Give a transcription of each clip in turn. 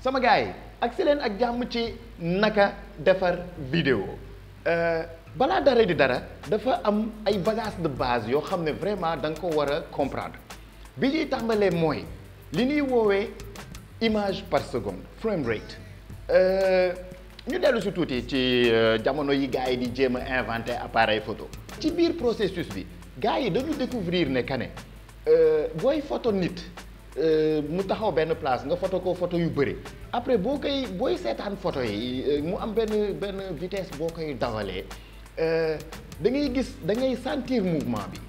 sama gars yi ak si leen ak jàmm ci naka defar vidéo balaa dara di dara dafa am ay bagages de base yoo xam ne vraiment da nga ko war a comprendre bi ñuy tàmbalee mooy li ñuy woowee image par seconde frame rate ñu dellu si tuuti ci jamono yi gars yi di jéem a inventé appareil photo ci biir processus bi gars yi dañu découvrir ne que ne booy photo nit mu taxaw benn place nga photo ko photo yu bëri après booy seetaan photo yi mu am benn vitesse boo koy dawalee da ngay gis da ngay sentir mouvement bi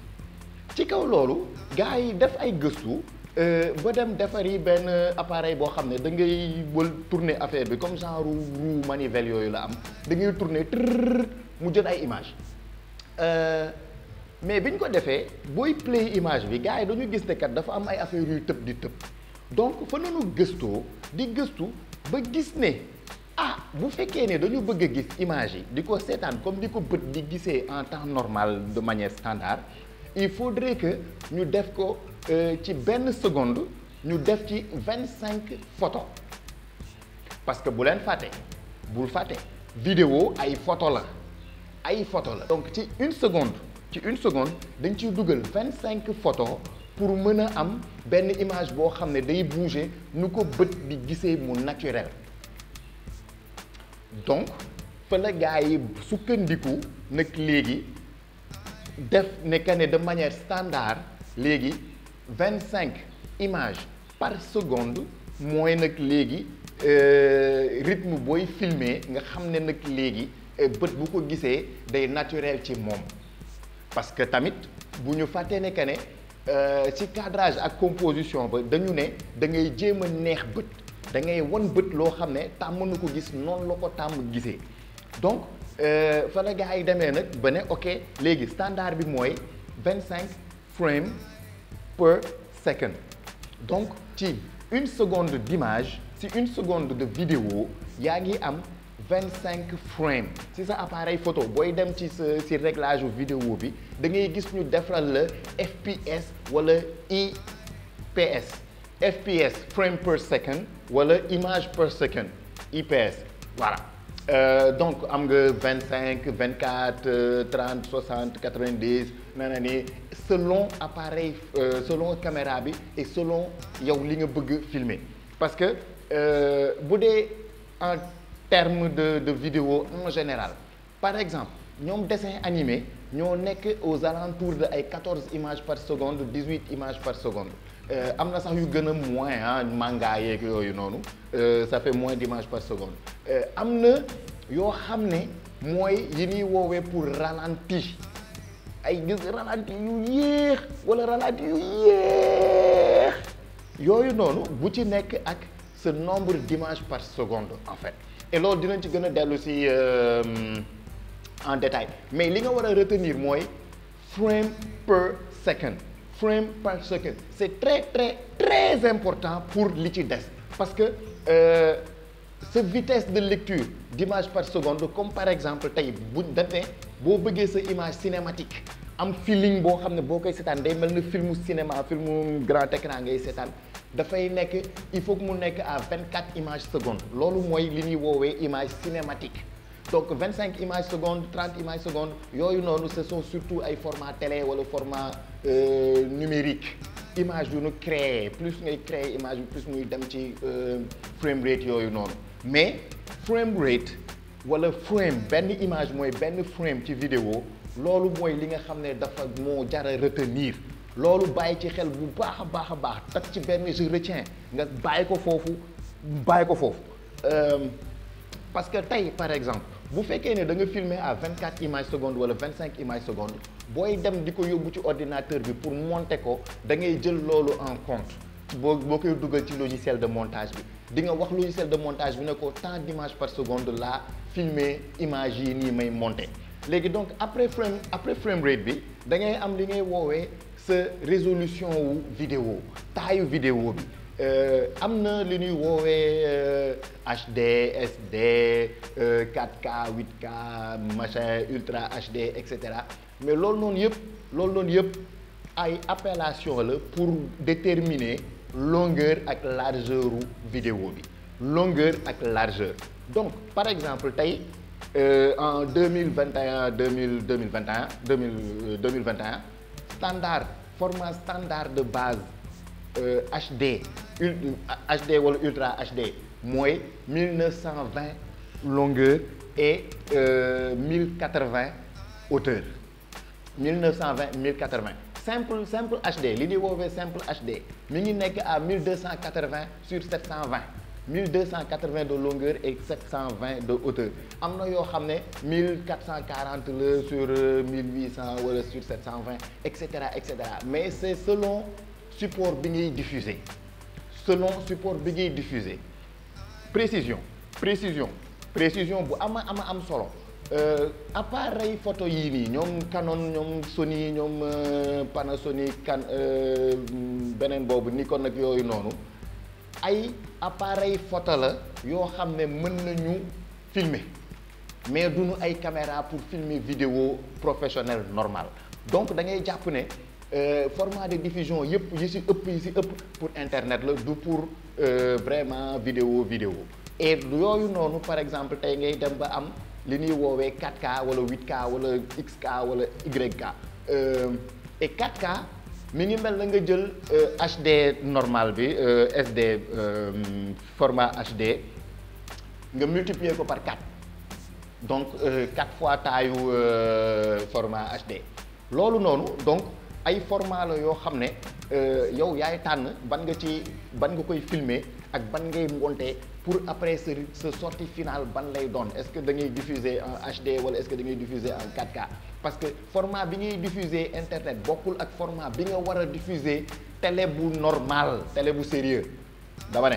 ci kaw loolu gars yi def ay gëstu ba dem defari benn appareil boo xam ne da ngay wël tourner affaire bi comme genre roue manivelle yooyu la am da ngay tourner mu jël ay image mais bi ñu ko defee booy play image bi gars yi dañu gis ne kat dafa am ay affaires yuy tëb di tëb donc fa nañu gëstoo di gëstu ba gis ne bu fekkee ne dañu bëgg a gis image yi di ko seetaan comme di ko bët di gisee en temps normal de manière standard il faudrait que ñu def ko ci benn seconde ñu def ci 25 photos parce que bul fàtte vidéo ay photo la donc ci une seconde dañ ciy dugal 25 photos pour mën a am benn image boo xam ne day bouger nu ko bët di gisee mu naturel donc fa la gars yi sukkandiku nag léegi def ne que ne de manière standard léegi 25 images par seconde mooy nag léegi rythme booy filmer nga xam ne nag léegi bët bu ko gisee day naturel ci moom parce que tamit bu ñu fàttee ne que ne ci cadrage ak composition ba dañu ne da ngay jéem a neex bët da ngay wan bët loo xam ne tàmm na ko gis noonu la ko tàmm gisee donc fa la gars yi demee nag ba ne ok léegi standard bi mooy 25 frames per second donc ci une seconde d'image ci une seconde de vidéo yaa ngi am 25 frames ci sa appareil photo booy dem ci ci réglage vidéo bi da ngay gis ñu defal la FPS wala IPS FPS frame per second wala image per second IPS voilà donc am nga 25 24 30 60 90 nanani selon appareil selon caméra bi et selon yow li nga bëgg filmer parce que bu dee en termes de vidéo en général par exemple ñoom dessin animé ñoo nekk aux alentours de ay 14 images par seconde 18 images par seconde am na sax yu gën a moins manga yeeg yooyu noonu ça fait moins d'images par seconde am na yoo xam ne mooy yi ñuy woowee pour ralenti ay gis ralenti yu yéex wala ralenti yu yéex yooyu noonu bu ci nekk ak ce nombre d'images par seconde en fait et loolu dinañ ci gën a dellu si en détail mais li nga war a retenir mooy frame per second c'est très important pour li ci des parce que sa vitesse de lecture d'image par seconde comme par exemple tey buñ defee boo bëggee sa image cinématique am feeling boo xam ne boo koy seetaan day mel na filmu cinéma filmu grand écran ngay seetaan dafay nekk il faut que mu nekk à 24 images secondes loolu mooy li ñuy woowee image cinématique donc 25 images secondes 30 images secondes yooyu noonu ce sont surtout ay format télé wala format numérique image yu ñu créer plus ngay créer image bi plus muy dem ci frame rate yooyu noonu mais frame rate wala frame benn image mooy benn frame ci vidéo loolu mooy li nga xam ne dafa moo jar a retenir loolu bàyyi ci xel bu baax a baax tak ci benn je retiens nga bàyyi ko foofu parce que tey par exemple bu fekkee ne da nga filmer à 24 images secondes wala 25 images secondes booy dem di ko yóbbu ci ordinateur bi pour monter ko da ngay jël loolu en compte boo koy dugal ci logiciel de montage bi di nga wax logiciel de montage bi ne ko tant d'images par seconde la filmer image yi nii may monter léegi donc après frame rate bi da ngay am li ngay woowee sa résolution wu vidéo taayu vidéo bi am na li ñuy woowee HD SD 4K 8K machin ultra HD et cetera mais loolu noonu yëpp ay appellation la pour déterminer longueur ak largeur u vidéo bi longueur ak largeur. Donc par exemple tey en 2021 standard format standard de base HD HD wala Ultra HD mooy 1920 longueur et 1080 hauteur. 1920 1080 simple HD li ñuy woowee simple HD mi ngi nekk à 1280 sur 720 1280 de longueur et 720 de hauteur. am na yoo xam ne 1440 la sur 1800 wala sur 720 et cetera mais c'est selon support bi ngay diffuser précision bu am solo. Appareil photo yii nii ñoom Canon ñoom Sony ñoom Panasonic beneen boobu Nikon nag yooyu noonu ay appareil photo la yoo xam ne mën nañu filmer mais duñu ay caméra pour filmer vidéo professionnelle normale. Donc da ngay jàpp ne format de diffusion yi si ëpp pour internet la du pour vraiment vidéo et yooyu noonu par exemple tey ngay dem ba am li ñuy woowee 4K wala 8K wala XK wala YK et 4K mi ngi mel na nga jël HD normal bi SD format HD nga multiplier ko par 4 donc 4 fois taayu format HD loolu noonu donc ay format la yoo xam ne yow yaay tànn ban nga koy filmer ak ban ngay monter pour après sa sortie finale ban lay doon. Est-ce que da ngay diffuser en HD wala est-ce que da ngay diffuser en 4K parce que format bi ngay diffuser internet bokkul ak format bi nga war a diffuser télé bu normal télé bu sérieux dama ne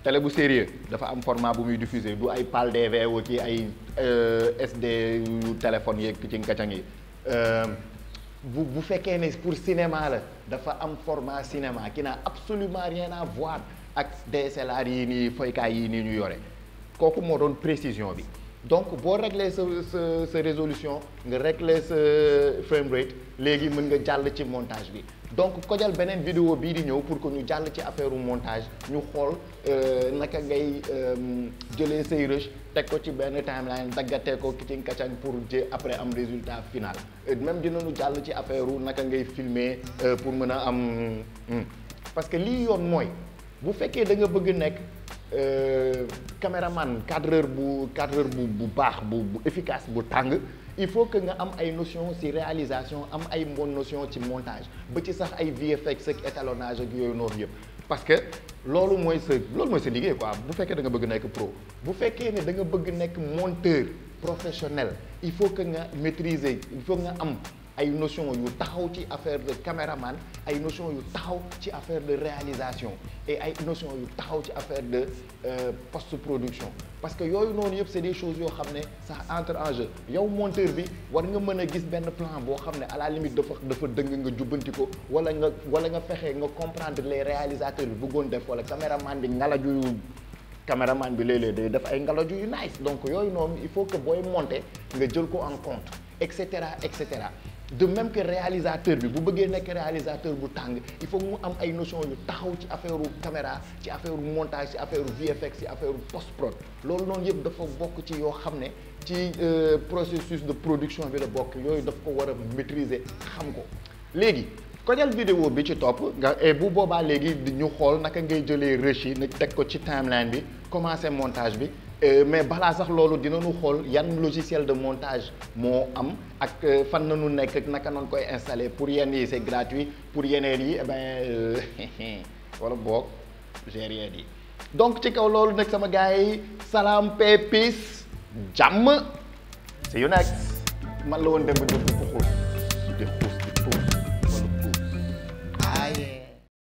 télé bu sérieux dafa am format bu muy diffuser du ay PAL DV woo ci ay SD yu téléphone yeeg ci kacang yi bu fekkee ne pour cinéma la dafa am format cinéma qui n'a absolument rien à voir ak DSLR yii nii foykaay yii nii ñu yore kooku moo doon précision bi. Donc boo régler sa résolution nga régler sa frame rate léegi mën nga jàll ci montage bi. Donc kojal beneen vidéo bii di ñëw pour que ñu jàll ci affaire montage ñu xool naka ngay jëlee say rush teg ko ci benn timeline daggatee ko kicin kacang pour après am résultat final. Même dinañu jàll ci affaire naka ngay filmer pour mën a am parce que lii yoon mooy bu fekkee da nga bëgg nekk caméraman cadreur bu baax bu efficace bu tàng il faut que nga am ay notion ci réalisation am ay bonne notion ci montage ba ci sax ay VFX ak étalonnage ak yooyu noonu yëpp parce que loolu mooy sa liggéey quoi bu fekkee da nga bëgg nekk pro. Bu fekkee ne da nga bëgg nekk monteur professionnel il faut que nga maîtriser il faut nga am ay notion yu taxaw ci affaire de caméraman ay notion yu taxaw ci affaire de réalisation et ay notion yu taxaw ci affaire de post-production parce que yooyu noonu yëpp c'est des choses yoo xam ne ça entre en jeu. Yow monteur bi war nga mën a gis benn plan boo xam ne à la limite dafa dëng nga jubbanti ko wala nga fexe nga comprendre les réalisateurs bi bëggoon def wala caméraman bi caméraman bi léeg-léeg day def ay ngalaju yu nice donc yooyu noonu il faut que booy monter nga jël ko en compte et cetera. De même que réalisateur bi bu bëggee nekk réalisateur bu tàng il faut mu am ay notion yu taxaw ci affaire caméra ci affaire montage ci affaire VFX ci affaire post-prod loolu noonu yëpp dafa bokk ci yoo xam ne ci processus de production bi la bokk yooyu daf ko war a maîtriser xam ko. Léegi kojal vidéo bi ci topp nga bu boobaa léegi ñu xool naka ngay jëlee rush yi nag teg ko ci timeline bi commencer montage bi. Mais balaa sax loolu dinañu xool yan logiciel de montage moo am ak fan nañu nekk ak naka noonu koy installer pour yenn yi c'est gratuit pour yeneen yi wala boog j'ai rien dit. Donc ci kaw loolu nag sama gars yi salaam paix peace jàmm see you next man la woon dem ba di xuus wala xuus.